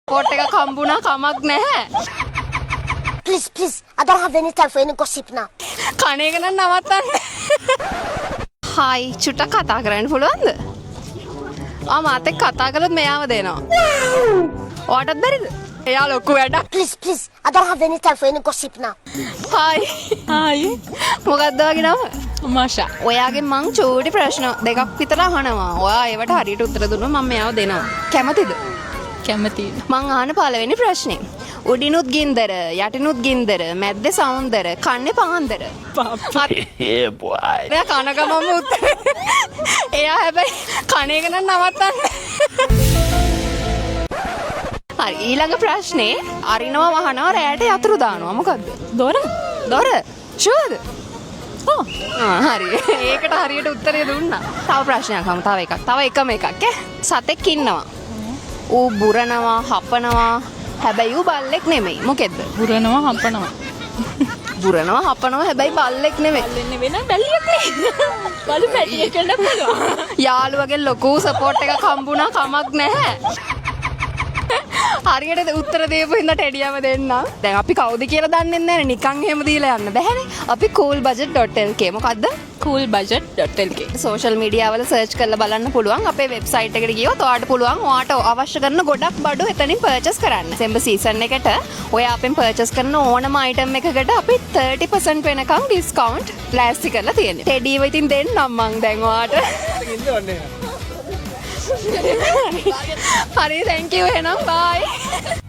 Support එකක් හම්බුණා කමක් නැහැ. Please, please, I don't have any time for any gossip now. කන එක නම් නවත්තන්න. හායි, චුට්ටක් කතා කරන්න පුළුවන්ද? ආ, මාත් එක්ක කතා කළොත් මෙයාව දෙනවා. ඔයාටත් බැරිද? එයා ලොකු වැඩක්. Please, please, I don't have any time for any gossip now. Hi. Hi. මොකක්ද ඔයාගේ නම? මාෂා. ඔයාගෙන් මං චූටි ප්‍රශ්න දෙකක් විතර අහනවා. ඔයා ඒවට හරියට උත්තර දුන්නොත් මං මෙයාව දෙනවා. කැමතිද? කැමතියි. මං අහන පළවෙනි ප්‍රශ්නේ. උඩිනුත් ගින්දර, යටිනුත් ගින්දර, මැද්දේ සෞන්දර, කන්නේ පාන්දර. Yeah, boy. එයා කන ගමන්ම උත්තර. එයා හැබැයි කන එක නම් නවත්තන්න. හරි, ඊළඟ ප්‍රශ්නේ. අරිනවා, වහනවා, රෑට යතුරු දානවා. මොකද්ද? දොර. දොර. ෂුවර්ද? ඔව්. ආ, හරි. ඒකට හරියට උත්තරය දුන්නා. තව ප්‍රශ්නයක් අහමු. තව එකක්. තව එකම එකක් ඈ. සතෙක් ඉන්නවා. ඌ බුරනවා, හපනවා. හැබැයි ඌ බල්ලෙක් නෙමෙයි. මොකෙද්ද? බුරනවා, හපනවා. බුරනවා, හපනවා, හැබැයි බල්ලෙක් නෙමෙයි. බල්ලෙක් නෙවෙයි නම් බැල්ලියෙක් නේ. බලු පැටියෙක් වෙන්න පුළුවන්. යාළුවගෙන් ලොකු සපෝට් එකක් හම්බුණා කමක් නැහැ. හරියට උත්තර දීපු හින්දා ටෙඩියම දෙන්න. දැන් අපි කවුද කියලා දන්නේ නැහැ නේ. නිකන් එහෙම දීලා යන්න බැහැනේ. අපි coolbudget.lk. මොකද්ද? coolbudget.lk. Social media වල සර්ච් කරලා බලන්න පුළුවන්. අපේ වෙබ්සයිට් එකට ගියොත් ඔයාට පුළුවන් ඔයාට අවශ්‍ය කරන ගොඩක් බඩු එතනින් පර්චේස් කරන්න. ඩිසෙම්බර් සීසන් එකට ඔයා අපෙන් පර්චේස් කරන ඕනම අයිටම් එකකට අපි 30% වෙනකම් ඩිස්කවුන්ට් ලෑස්ති කරලා තියෙනවා. ටෙඩිව ඉතින් දෙන්නම් මං දැන් ඔයාට. හරි, thank you එහෙනම්, bye.